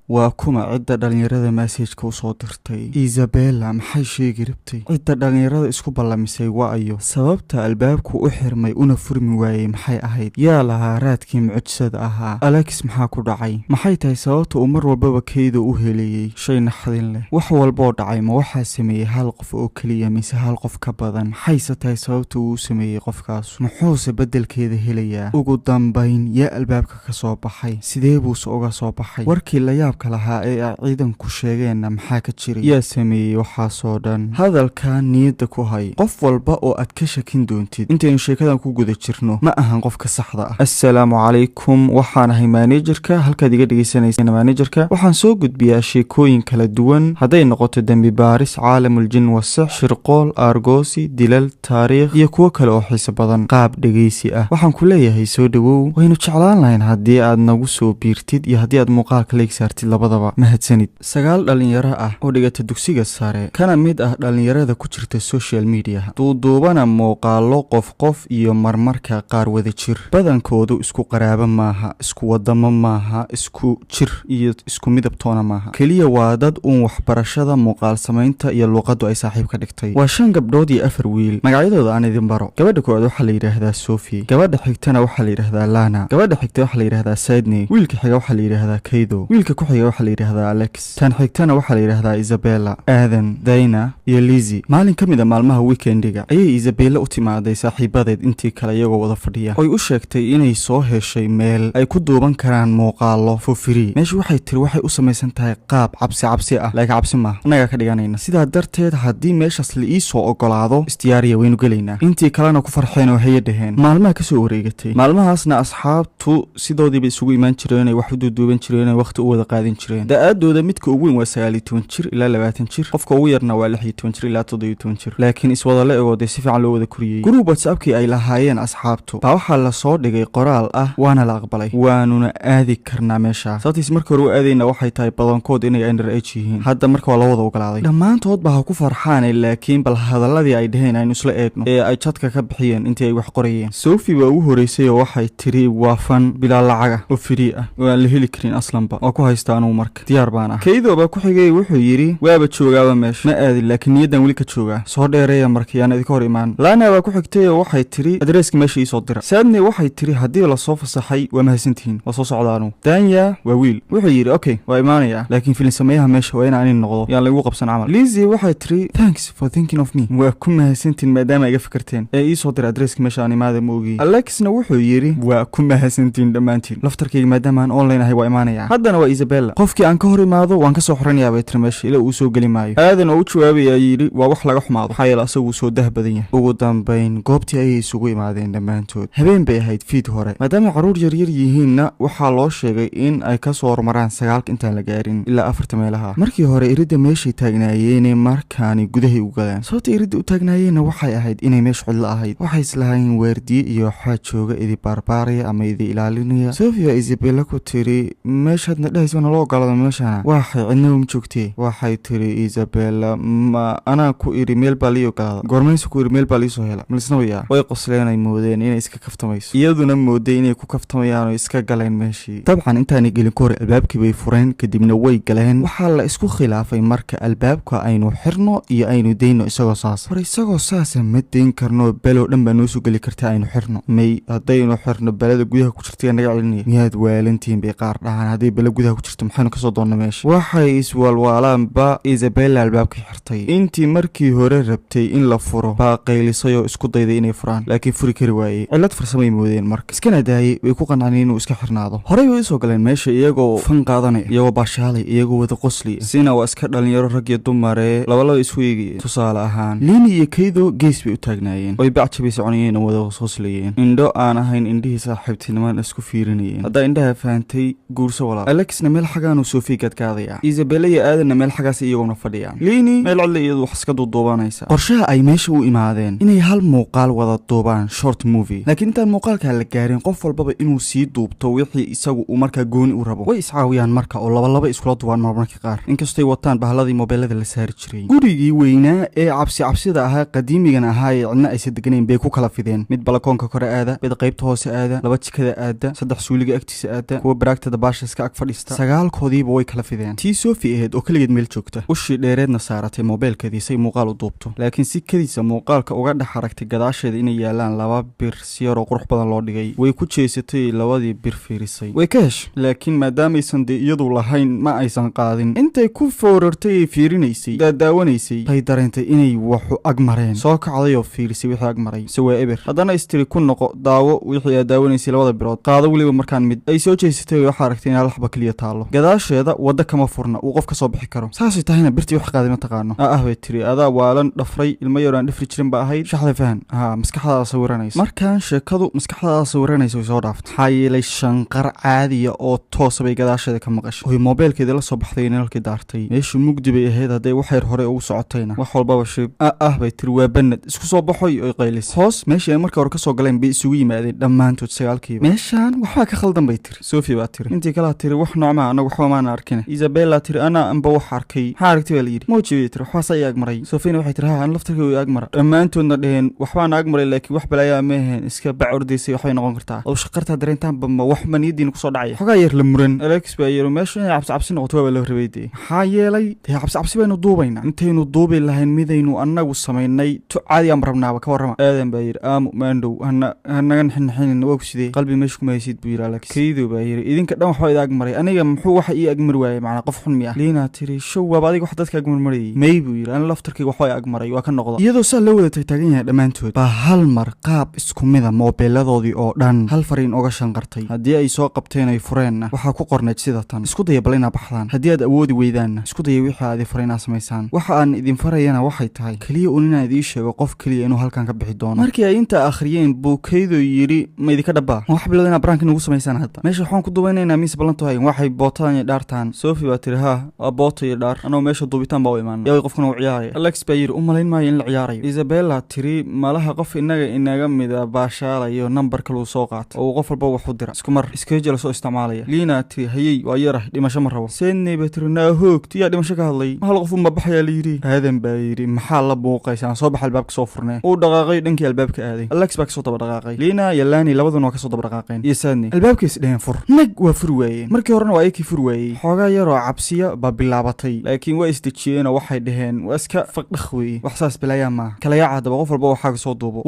Waa kuma cidda dhallinyarada message-ka u soo dirtay? Isabella maxay sheegi rabtay? Cidda dhallinyarada isku ballamisay waa ayo? Sababta albaabku u xirmay una furmi waayey maxay ahayd? Yaa lahaa raadkii mucjisada ahaa? Alex maxaa ku dhacay? Maxay tahay sababta uu mar walbaba Kaydo u helayey shay naxdin leh? Wax walboo dhacay ma waxaa sameeyey hal qof oo keliya mise hal qof ka badan? Maxayse tahay sababta uu u sameeyey qofkaas? Muxuuse beddelkeeda helayaa? Ugu dambayn, yaa albaabka ka soo baxay? Sidee buuse uga soo baxay? Warkii la yaabka lahaa ee ay ciidanku sheegeenna maxaa ka jiray? Yaa sameeyey waxaasoo dhan? Hadalkaa niyadda ku hay. Qof walba oo aad ka shakin doontid intaynu sheekadan ku guda jirno ma ahan qofka saxda ah. Assalaamu calaykum, waxaan ahay manager-ka halkaad iga dhegeysanaysa. Manager-ka waxaan soo gudbiyaa sheekooyin kala duwan, hadday noqoto dembi baaris, caalamul jin wasix, shirqool, aargoosi, dilal, taariikh iyo kuwo kale oo xiiso badan, qaab dhegeysi ah. Waxaan ku leeyahay soo dhowow. Waynu jeclaan lahayn haddii aad nagu soo biirtid iyo haddii aad muuqaalka like saartid labadaba. Mahadsanid. Sagaal dhallinyaro ah oo dhigata dugsiga sare, kana mid ah dhallinyarada ku jirta social media, duuduubana muuqaalo qof qof iyo marmarka qaar wada jir. Badankoodu isku qaraabo maaha, isku wadamo maaha, isku jir iyo isku midabtoona maaha. Keliya waa dad uun waxbarashada, muuqaal samaynta iyo luuqaddu ay saaxiib ka dhigtay. Waa shan gabdhood iyo afar wiil. Magacyadooda aan idin baro. Gabadha koowaad waxaa la yidhaahdaa Sophie, gabadha xigtana waxaa la yidhaahdaa Lana, gabadha xigta waxaa la yidhahdaa Sydney, wiilka xiga waxaa la yidhaahdaa Kaydo, wiilka ku xiga waxaa la yidhaahdaa Alex, tan xigtana waxaa la yidhaahdaa Isabella, Aadan, Dayna iyo Lizzy. Maalin ka mid a maalmaha weekend-iga ayay Isabella u timaaday saaxiibadeed intii kale iyagoo wada fadhiya, oy u sheegtay inay soo heshay meel ay ku duuban karaan muuqaalo for free. Meeshu, waxay tiri, waxay u samaysan tahay qaab cabsi cabsi ah, laakiin cabsi maaha, annagaa ka dhiganayna. Sidaa darteed, haddii meeshaas la ii soo ogolaado, isdiyaariya, waynu gelaynaa. Intii kalena ku farxeen oo haye dhaheen. Maalmaha kasoo wareegatay, maalmahaasna asxaabtu sidoodiiba isugu imaan jireen, ay wax u duuduuban jireen, ay wakhti u wada qaadan jireen. Da-aadooda midka ugu weyn waa 19 jir ilaa 20 jir, qofka ugu yarna waa 16 jir ilaa 17 jir, laakiin iswada la ego dee si fiican loo wada koriyey. Group WhatsApp-kii ay lahaayeen asxaabtu baa waxaa lasoo dhigay qoraal ah: waana la aqbalay, waanuna aadi karnaa meesha. Sababtiis marka hore u aadayna waxay tahay badankood inay under age yihiin. Hadda marka waa la wada ogolaaday, dhammaantood ba ha ku farxaane, laakiin bal hadaladii ay dheheen aynu isla eegno ee ay jadka ka bixiyeen intii ay wax qorayeen. Sophie baa ugu horeysay oo waxay tiri: "Waa fan bilaa lacaga oo free ah oo aan la heli karin aslanba, waa ku haysta anugu, marka diyaar baan ah." Kaydo baa ku xigay, wuxuu yidhi: "Waaba joogaaba meesha, ma aadin laakiin niyaddan weli ka joogaa, soo dheereeya marka, yaan idinka hor imaan." Lana baa ku xigtay oo waxay tiri: "Address-ka meesha iisoo dira." Sadney waxay tiri: "Haddii lasoo fasaxay, waa mahadsantihiin, waa soo socdaa anugu." Danya waa wiil, wuxuu yidhi: "Okay, waa imaanayaa, laakiin filin sameeyaha meesha waa inaan noqdo, yaan lagu qabsan camal." Lizzy waxay tiri: "Thanks for thinking of me, waa ku mahadsantihiin maadaama iga fikirteen, ee iisoo dira address-ka meesha, aan imaada ma ogiyi." Alexna wuxuu yidhi: "Waa ku mahadsantihiin dhammaantiin, laftarkayga maadaama aan online ahay waa imaanaya." Haddana waa Isabella. "Qofkii aan ka hor imaado waan ka soo xoranayaa," bay tiri, "meesha ila uu soo geli maayo." Aadan oo u jawaabayaa yidhi: "Waa wax laga xumaado, maxaa yeele asaguu soo dah badan yahay." Ugu dambayn goobtii ayay isugu imaadeen dhammaantood. Habeen bay ahayd, fiid hore. Maadaama carruur yaryar yihiinna, waxaa loo sheegay in ay ka soo hormaraan 9-ka intaan la gaarin ilaa 4-ta meelaha. Markii hore iridda meeshay taagnaayeene, markaani gudahay u galeen. Sababta iridda u taagnaayeenna waxay ahayd inay meesha cidlo ahayd. Waxay islahaayeen waardiye iyo waxaa jooga idi baarbaaraya ama idi ilaalinaya. Sofia Isabella ku tiri: "Meeshaadna dhehaysa naloo ogolaada meeshana, waxay cidnaba ma joogtee." Waxay tiri Isabella: "Ma anaa ku idhi meel baa lii ogolaada? Goormaysa ku idhi meel baa liisoo hela malisnabayaa?" Way qosleen, ay moodeen inay iska kaftamayso, iyaduna mooday inay ku kaftamayaan oo iska galeen meeshii. Dabcan intaanay gelin ka hor albaabkii bay fureen, kadibna way galeen. Waxaa la isku khilaafay marka albaabka aynu xirno iyo aynu dayno isagoo saasa. "Hor isagoo saasa ma dayn karno, beloo dhan baa noo soo geli karta, aynu xirno." "May, haddaynu xirno belada gudaha ku jirta naga celinaya." "Miyaad waalantihiin?" bay qaar dhahaan. "Hadday bele gudaha ku jirto, maxaynu kasoo doonna meesha?" Waxay iswaalwaalaanba Isabella albaabkii xirtay. Intii markii hore rabtay in la furo baa qaylisay oo isku dayday inay furaan, laakiin furi kari waayey. Cillad farsamay moodeen marka, iskana daayey. Way ku qanceen inuu iska xirnaado. Horey way usoo galeen meesha iyagoo fan qaadanaya, iyagoo baashaalay, iyagoo wada qosliya. Sina waa iska dhalinyaro, rag iyo dumaree, labalaba isku eegayeen. Tusaale ahaan, Liini iyo Kaydo gees bay u taagnaayeen, oy bacjabay soconayeen oo wada qoslayeen, indho aan ahayn indhihii saaxiibtinimaan isku fiirinayeen. Haddaa indhaha fahantay, guurso walaal. Alexna meel xagaanuu Sophie gadgaadaya, Isabella iyo Aadanna meel xagaas iyaguna fadhiyaan, Liini meel codle iyadu wax iska duuduubanaysa. Qorshaha ay meesha u imaadeen inay hal muuqaal wada duubaan, short movie, laakiin intaan muuqaalkaa la gaarin, qof walbaba inuu sii duubto wixii isagu uu markaa gooni u rabo. Way iscaawiyaan marka oo labalaba iskula duubaan marmarka qaar, inkastay wataan bahladii mobeelada la saari jiray. Gurigii weynaa ee cabsi cabsida ahaa, qadiimigan ahaa ee cidna aysa deganayn bay ku kala fideen. Mid balakoonka kore aada, mid qaybta hoose aada, laba jikada aada, saddex suuliga agtiisa aada, kuwa baraagta dabaasha iska ag fadhiista. Sagaalkoodiiba way kala fideen. Tii Sofi ahayd oo keligeed meel joogta, ushii dheereedna saaratay moobeelkeedii say muuqaal u duubto, laakiin si kediisa muuqaalka uga dhex aragtay gadaasheeda inay yaalaan laba bir si yaroo qurux badan loo dhigay. Way ku jeesatay, labadii bir fiirisay, way ka heshay, laakiin maadaamaysan dee iyadu lahayn ma aysan qaadin. Intay ku foorartay ay fiirinaysay, daadaawanaysay, bay dareentay inay waxu ag mareen. Soo kacday oo fiirisay wixii ag maray, se waa eber. Haddana istiri ku noqo, daawo wixii aad daawanaysay, labada birood qaado. Weliba markaan mid ay soo jeesatay, waxaa aragtay in hal xaba keliya taallo gadaasheeda, waddo kama furna uu qof ka soo bixi karo. Saasay tahayna birtii wax qaaday ma taqaano. Ah bay tiri, adaa waalan dhafray, ilmo yar aan dhafri jirin ba ahayd. Shaxda fahan haa, maskaxdaada sawiranaysa. Markaan sheekadu maskaxdaada sawiranaysa way soo dhaaftay, maxaa yeelay shanqar caadiya oo toosa bay gadaasheeda ka maqashay. Oy moobeelkeeda la soo baxday, nalalkii daartay. Meeshu mugdi bay ahayd, hadday waxyar hore ugu socotayna wax walbaba shib. Ah ah bay tiri, waa banad, isku soo baxoy. Oy qaylis hoos meeshii ay marka hore kasoo galeen bay isugu yimaadeen dhammaantood sagaalkiiba. Meeshaan waxbaa ka khaldan bay tiri. Sofi baa tiri, intii kalaa tiri, wax noocmaa, anagu waxba maana arkine. Isabella tiri, anaa anba wax arkay. Maxaa aragtay baa la yidhi. Moji bay tiri, waxbaasa i agmaray. Sofina waxay tiri, ha, an laftarkay i agmara. Dhammaantoodna dheheen, waxbaana agmaray, laakiin wax balaayaa ma aheen, iska bac ordaysay, waxbay noqon kartaa oo shaqartaa dareentaanba ma wax ma niyadiina kusoo dhacaya. Xogaa yar la muran. Alex baa yiri, meeshu inay cabsi cabsi noqoto waaba loo rabay dee, maxaa yeelay dee cabsi cabsi baynu duubaynaa intaynu duubi lahayn midaynu annagu samaynay tu caadi aan rabnaaba ka warrama. Aadan baa yidhi, aamu maandhow, hana hanaga nixinixinin, waa ku sidee qalbi meesha kuma haysid buu yidhi. Alex kaydo baa yidhi, idinka dhan waxba ida agmaray, aniga muxuu waxa ii agmari waayey? Macnaa qof xun miya? Liina tiri, show waaba adiga wax dadka agmarmarayay. May buu yidhi, aniga laftarkayga waxba i agmaray, waa ka noqda. Iyadoo saa loo wada tagtaagan yahay dhammaantood baa hal mar qaab isku mida moobeeladoodii oo dhan hal fariin uga shanqartay. Haddii ay soo qabteen ay fureenna, waxaa ku qornayd sida tan: isku daya bal inaa baxdaan, haddii aad awoodi weydaanna isku daya wixii aad faray inaa samaysaan. Waxa aan idin farayana waxay tahay keliya uun inaan idiin sheego qof keliya inuu halkan ka bixi doono. Markii ay intaa akhriyeen buu kaydo yidhi, ma idinka dhabbaa? Ma wax bilowda inaa prank nagu samaysaan? Hadda meesha waxaan ku dubaynaynaa mise ballantu hayn waxay bootadan iyo dhaartaan? Sofi baa tiri, haa, waa boota iyo dhaar, anoo meesha duubitaan baa u imaana, yaa qofkan uu ciyaaraya. Alex baa yidhi, u malayn maayo in la ciyaarayo. Isabella tiri, malaha qof inaga inaga mida baashaalayo, nambar kaluu soo qaata oo uu qof walba wax u dira, isku mar schedule soo isticmaalaya. Liina tiri, hayey, waa yarah, dhimasho ma rabo. Sedney baa tiri, naa hoog, tiyaa dhimasho ka hadlay, hal qof uma baxayaa la yidhi. Aadan baa yidhi, maxaa la buuqaysaan? Soo bax, albaabka soo furnee. Uu dhaqaaqay, dhankii albaabka aaday. Alex baa kasoo daba dhaqaaqay. Liina iyo Lani labaduna waa kasoo daba dhaqaaqeen iyo Sadney. Albaabkays dheheen fur, nag waa furi waayeen. Markii horena waa ayakii furi waayey. Xoogaa yaroo cabsiya baa bilaabatay, laakiin waa isdejiyeenoo waxay dhaheen, waa iska faqdhakh weeye, wax saas balaayaa maaha. Kala yaaca haddaba, qof walba waxaaga soo duubo.